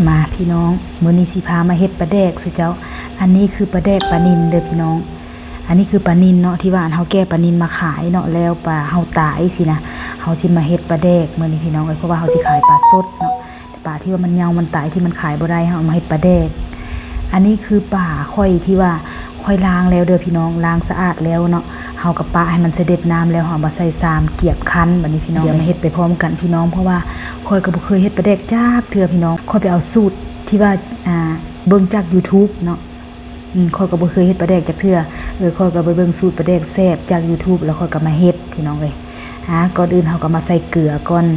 ມາພີ່ນ້ອງ, ມື້ນີ້ຊິພາມາເຮັດປາແດກສູ່ເຈົ້າ. ອັນນີ້ຄືປາແດກປານິນເດີພີ່ນ້ອງ. ອັນນີ້ຄືປານິນເນາະ ທີ່ວ່າອັນເຮົາແກ່ປານິນມາຂາຍເນາະ ແລ້ວປາເຮົາຕາຍຊີ້ນະ. ເຮົາຊິມາເຮັດປາແດກມື້ນີ້ພີ່ນ້ອງເອີຍ ເພາະວ່າເຮົາຊິຂາຍປາສົດເນາະ. ປາທີ່ວ່າມັນເຫຍົາມັນຕາຍ ທີ່ມັນຂາຍບໍ່ໄດ້ ເຮົາເອົາມາເຮັດປາແດກ. ອັນນີ້ຄືປາຂ້ອຍທີ່ວ່າຂ້ອຍລ້າງແລ້ວເດີພີ່ນ້ອງ, ລ້າງສະອາດແລ້ວເນາະ. ເຮົາກໍປະໃຫ້ມັນສະເດັດນ້ຳແລ້ວ ເຮົາເອົາມາໃສ່ຊາມກຽບຄັ້ນ. ບັດນີ້ພີ່ນ້ອງ ດຽວມາເຮັດໄປພ້ອມກັນພີ່ນ້ອງ ເພາະວ່າຂ້ອຍກໍບໍ່ເຄີຍເຮັດປາແດກຈັກເທື່ອພີ່ນ້ອງ. ຂ້ອຍໄປເອົາສູດທີ່ວ່າ ອ່າ ເບິ່ງຈາກ YouTube ເນາະ. ອືມ ຂ້ອຍກໍບໍ່ເຄີຍເຮັດປາແດກຈັກເທື່ອ. ເອີ ຂ້ອຍກໍໄປເບິ່ງສູດປາແດກແຊບຈາກ YouTube ແລ້ວຂ້ອຍກໍມາເຮັດພີ່ນ້ອງເອີຍ. ອ່າ ກ່ອນອື່ນເຮົາກໍມາໃສ່ເກືອກ່ອນ.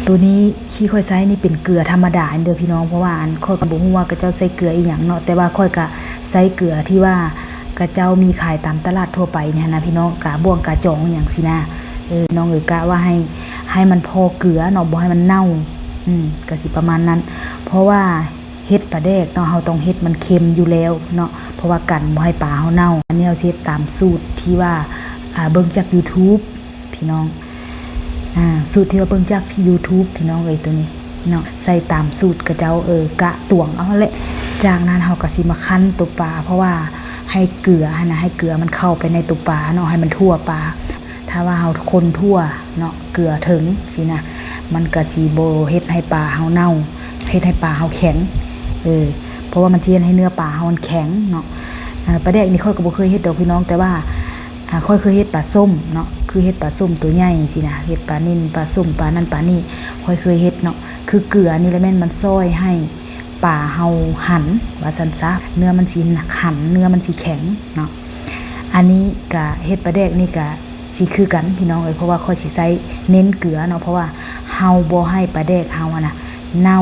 ໂຕນີ້ທີ່ຂ້ອຍໃຊ້ນີ້ເປັນເກືອທຳມະດາເດີພີ່ນ້ອງ ເພາະວ່າອັນ ຂ້ອຍກໍບໍ່ຮູ້ວ່າເຂົາເຈົ້າໃສ່ເກືອອີ່ຫຍັງເນາະ, ແຕ່ວ່າຂ້ອຍກໍໃຊ້ເກືອທີ່ວ່າເຂົາເຈົ້າມີຂາຍຕາມຕະຫຼາດທົ່ວໄປນີ້ນະພີ່ນ້ອງ, ກາບວງກາຈອງອີ່ຫຍັງຊີ້ນະ. ເອີ ນ້ອງເອີຍ ກະວ່າໃຫ້ ໃຫ້ມັນພໍເກືອເນາະ ບໍ່ໃຫ້ມັນເນົ່າ. ອືມ ກະຊິປະມານນັ້ນ ເພາະວ່າ ເຮັດປາແດກເນາະ ເຮົາຕ້ອງເຮັດມັນເຄັມຢູ່ແລ້ວເນາະ ເພາະວ່າກັນບໍ່ໃຫ້ປາເຮົາເນົ່າ. ອັນນີ້ເຮົາຊິເຮັດຕາມສູດທີ່ວ່າ ອ່າ ເບິ່ງຈາກ YouTube ພີ່ນ້ອງ. ອ່າ ສູດທີ່ວ່າເບິ່ງຈາກ YouTube ພີ່ນ້ອງເອີຍ ໂຕນີ້ເນາະ ໃສ່ຕາມສູດເຂົາເຈົ້າ ເອີ ກະຕວງເອົາຫັ້ນແຫຼະ. ຈາກນັ້ນເຮົາກໍຊິມາຄັ້ນໂຕປາ ເພາະວ່າໃຫ້ເກືອຫັ້ນນະ ໃຫ້ເກືອມັນເຂົ້າໄປໃນໂຕປາເນາະ ໃຫ້ມັນທົ່ວປາ. ຖ້າວ່າເຮົາຄົນທົ່ວເນາະ ເກືອເຖິງຊີ້ນະ ມັນກະຊິບໍ່ເຮັດໃຫ້ປາເຮົາເນົ່າ ເຮັດໃຫ້ປາເຮົາແຂງ. ເອີ ເພາະວ່າມັນຊິເຮັດໃຫ້ເນື້ອປາເຮົາມັນແຂງເນາະ. ເອີ ປາແດກນີ້ຂ້ອຍກໍບໍ່ເຄີຍເຮັດດອກພີ່ນ້ອງ ແຕ່ວ່າ ອ່າ ຂ້ອຍເຄີຍເຮັດປາສົ້ມເນາະ ຄືເຮັດປາສົ້ມໂຕໃຫຍ່ຊີ້ນະ ເຮັດປານິນ ປາສົ້ມ ປານັ້ນປານີ້ ຂ້ອຍເຄີຍເຮັດເນາະ. ຄືເກືອນີ້ແຫຼະແມ່ນມັນຊ່ອຍໃຫ້ປາເຮົາຫັນ ວ່າຊັ້ນຊະ ເນື້ອມັນຊິຫັນ ເນື້ອມັນຊິແຂງເນາະ. ອັນນີ້ກະເຮັດປາແດກນີ້ກະ ຊິຄືກັນພີ່ນ້ອງເອີຍ ເພາະວ່າຂ້ອຍຊິໃຊ້ເນັ້ນເກືອເນາະ ເພາະວ່າເຮົາບໍ່ໃຫ້ປາແດກເຮົາຫັ້ນນະເນົ່າ.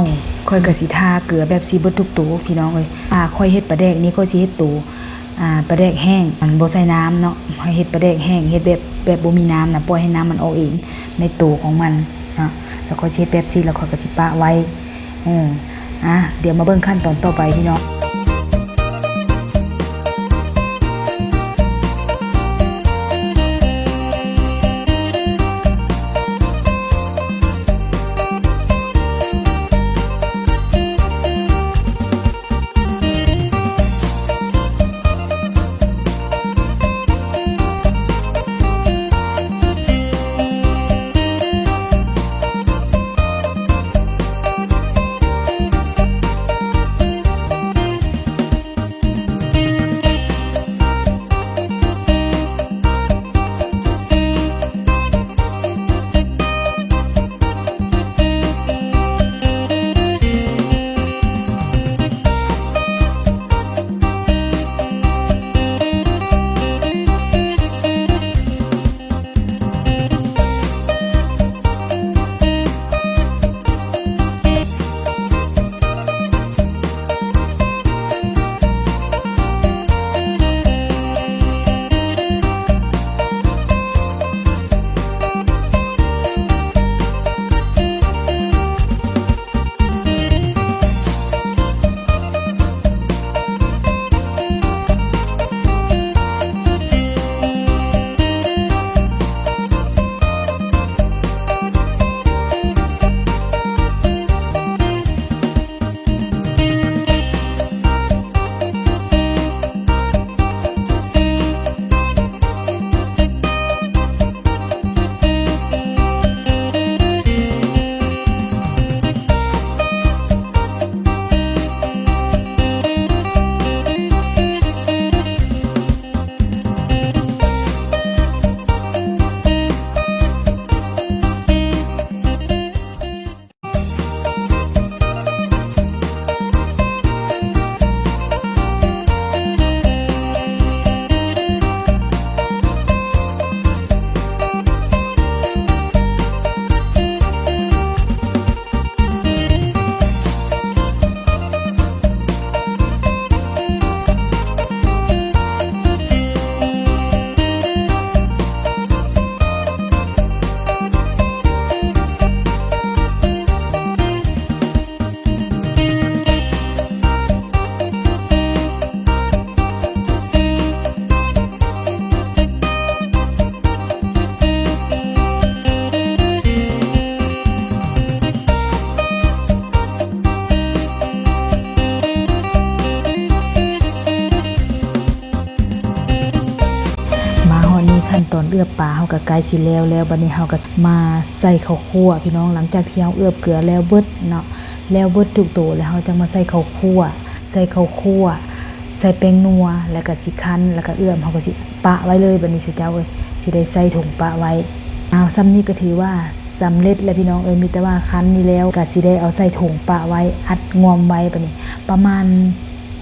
ຂ້ອຍກໍຊິທາເກືອແບບຊີ້ເບິດທຸກໂຕພີ່ນ້ອງເອີຍ. ຖ້າຂ້ອຍເຮັດປາແດກນີ້ ຂ້ອຍຊິເຮັດໂຕ ອ່າ ປາແດກແຫ້ງ ອັນບໍ່ໃສ່ນ້ຳເນາະ. ຂ້ອຍເຮັດປາແດກແຫ້ງ ເຮັດແບບ ແບບບໍ່ມີນ້ຳນະ ປ່ອຍໃຫ້ນ້ຳມັນອອກເອງໃນໂຕຂອງມັນເນາະ. ແລ້ວຂ້ອຍຊິເຮັດແບບຊີ້ ແລ້ວຂ້ອຍກໍຊິປະໄວ້. ເອີ ອ່ະ ດຽວມາເບິ່ງຂັ້ນຕອນຕໍ່ໄປພີ່ນ້ອງ. ເອືອບປາເຮົາກໍໃກ້ຊິແລ້ວແລ້ວ ບັດນີ້ເຮົາກໍມາໃສ່ເຂົ້າຂົ້ວພີ່ນ້ອງ. ຫຼັງຈາກທີ່ເຮົາເອືອບເກືອແລ້ວເບິດເນາະ ແລ້ວເບິດທຸກໂຕແລ້ວ ເຮົາຈັ່ງມາໃສ່ເຂົ້າຂົ້ວ ໃສ່ເຂົ້າຂົ້ວ ໃສ່ແປ້ງນົວ ແລ້ວກໍຊິຄັ້ນ ແລ້ວກໍເອືອບ ເຮົາກໍຊິປະໄວ້ເລີຍ. ບັດນີ້ເຈົ້າເອີຍ ຊິໄດ້ໃສ່ຖົງປະໄວ້. ອ້າວ ສ່ຳນີ້ກໍຖືວ່າສຳເລັດແລ້ວພີ່ນ້ອງເອີຍ. ມີແຕ່ວ່າຄັ້ນນີ້ແລ້ວ ກໍຊິໄດ້ເອົາໃສ່ຖົງປະໄວ້ ອັດງອມໄວ້. ບັດນີ້ປະມານ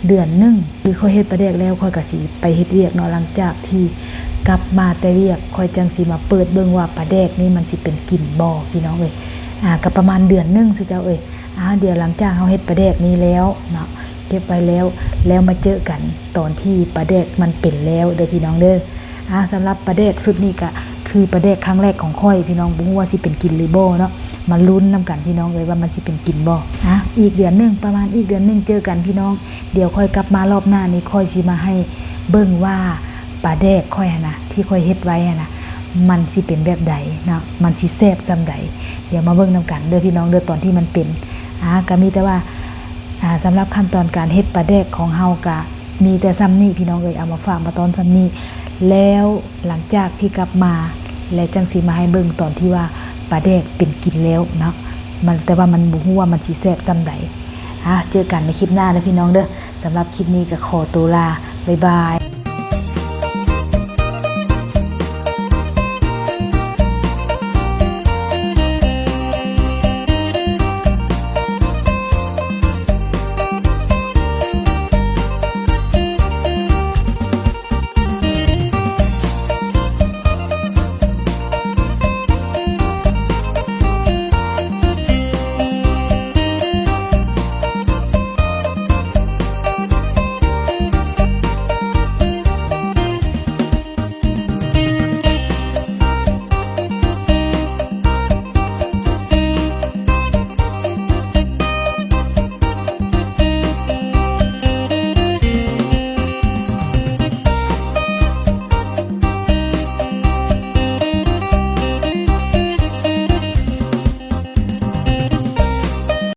ເດືອນໜຶ່ງ ຄືຂ້ອຍເຮັດປາແດກແລ້ວ ຂ້ອຍກໍຊິໄປເຮັດວຽກເນາະ. ຫຼັງຈາກທີ່ກັບມາແຕ່ວຽກ ຂ້ອຍຈັ່ງຊິມາເປີດເບິ່ງວ່າປາແດກນີ້ມັນຊິເປັນກິນບໍ່ ພີ່ນ້ອງເອີຍ. ອ່າ ກໍປະມານເດືອນໜຶ່ງເຈົ້າເອີຍ. ອ່າ ດຽວຫຼັງຈາກເຮົາເຮັດປາແດກນີ້ແລ້ວເນາະ ເກັບໄວ້ແລ້ວ ແລ້ວມາເຈີກັນຕອນທີ່ປາແດກມັນເປັນແລ້ວເດີພີ່ນ້ອງເດີ. ອ່າ ສຳລັບປາແດກຊຸດນີ້ກະຄືປາແດກຄັ້ງແລກຂອງຂ້ອຍພີ່ນ້ອງ ບໍ່ຮູ້ວ່າຊິເປັນກິນຫຼືບໍ່ເນາະ. ມາລຸ້ນນຳກັນພີ່ນ້ອງເອີຍວ່າມັນຊິເປັນກິນບໍ່. ອ່າ ອີກເດືອນໜຶ່ງ ປະມານອີກເດືອນໜຶ່ງເຈີກັນພີ່ນ້ອງ. ດຽວຂ້ອຍກັບມາລອບໜ້ານີ້ ຂ້ອຍຊິມາໃຫ້ເບິ່ງວ່າປາແດກຂ້ອຍຫັ້ນນະ ທີ່ຂ້ອຍເຮັດໄວ້ຫັ້ນນະ ມັນຊິເປັນແບບໃດເນາະ ມັນຊິແຊບສ່ຳໃດ. ດຽວມາເບິ່ງນຳກັນເດີພີ່ນ້ອງເດີ ຕອນທີ່ມັນເປັນ. ອ່າ ກໍມີແຕ່ວ່າ ອ່າ ສຳລັບຂັ້ນຕອນການເຮັດປາແດກຂອງເຮົາກະມີແຕ່ສ່ຳນີ້ພີ່ນ້ອງເອີຍ ເອົາມາຝາກມາຕ້ອນສ່ຳນີ້. ແລ້ວຫຼັງຈາກທີ່ກັບມາ ແລ້ວຈັ່ງຊິມາໃຫ້ເບິ່ງຕອນທີ່ວ່າປາແດກເປັນກິນແລ້ວເນາະ. ມັນ ແຕ່ວ່າມັນບໍ່ຮູ້ວ່າມັນຊິແຊບສ່ຳໃດ. ອ່າ ເຈີກັນໃນຄລິບໜ້າເດີພີ່ນ້ອງເດີ. ສຳລັບຄລິບນີ້ກໍຂໍໂຕລາ ບາຍບາຍ.